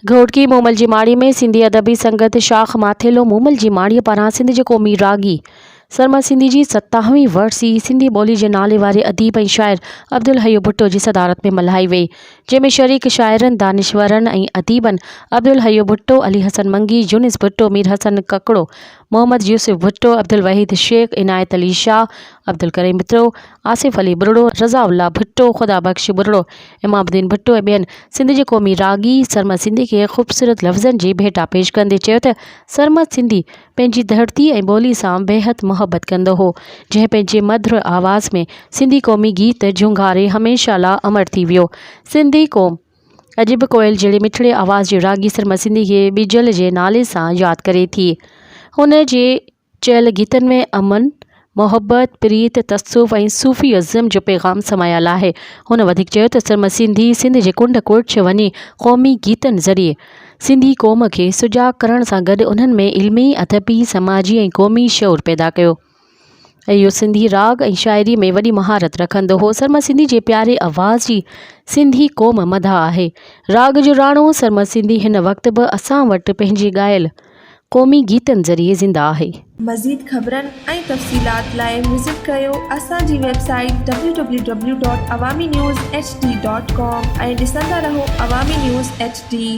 گهوٽڪي مومل جي ماڙي ۾ سنڌي ادبي سنگت شاخ ماٿيلو مومل جي ماڙيء پاران سنڌ جي قومي راڳي سرمد سنڌي جي ستاويهين ورسي سنڌي ٻولي جي نالي واري اديب ۽ شاعر عبدالحئي ڀٽو جي صدارت ۾ ملهائي وئي جنهن ۾ شريڪ شاعرن، دانشورن ۽ اديبن عبدالحئي ڀٽو، علي حسن منگي، يونس ڀٽو، مير حسن ڪڪڙو، محمد يوسف ڀٽو، عبدالوحيد شيخ، عنايت علي شاهه، عبدالڪريم ٻتڙو، آصف علي ٻرڙو، رضا الله ڀٽو، خدا بخش ٻرڙو، امام الدين ڀٽو ۽ ٻين سنڌ جي قومي راڳي سرمد سنڌي کي خوبصورت لفظن جي ڀيٽا پيش ڪندي چيو ته سرمد سنڌي پنهنجي ڌرتي ۽ ٻولي سان بيحد محبت ڪندو هو جنهن پنهنجي مڌر آواز ۾ سنڌي قومي گيت جهونگاري هميشه لا امر ٿي ويو. سنڌي قوم اڄ به ڪوئل جهڙي مٺڙي آواز جي راڳي سرمد سنڌي کي ٻيجل جي نالي سان ياد ڪري ٿي. هن جي چيل گيتن ۾ امن، محبت، پريت، تصوف ۽ صوفي ازم جو پيغام سمايل آهي. هن وڌيڪ چيو ته سرمد سنڌي سنڌ جي ڪنڊ ڪڙڇ وڃي قومي گيتن ذريعي سنڌي قوم کي سجاڳ ڪرڻ سان گڏ انهن ۾ علمي، ادبي، سماجي ۽ قومي شعور پيدا ڪيو. اهو سنڌي راڳ ۽ شاعري ۾ وڏي مهارت رکندو هو. سرمد سنڌي جي پياري آواز جي سنڌي قوم مداح آهي. راڳ جو راڻو سرمد سنڌي هن وقت به اسان وٽ پنهنجي ڳايل قومي گيتن ذريعي زنده آهي. مزيد خبرن ۽ تفصيلات لاء وزٽ ڪريو اسان جي website W W W dot Awami news H D dot com ۽ ڏسندا رهو عوامي نيوز ايڇ ڊي.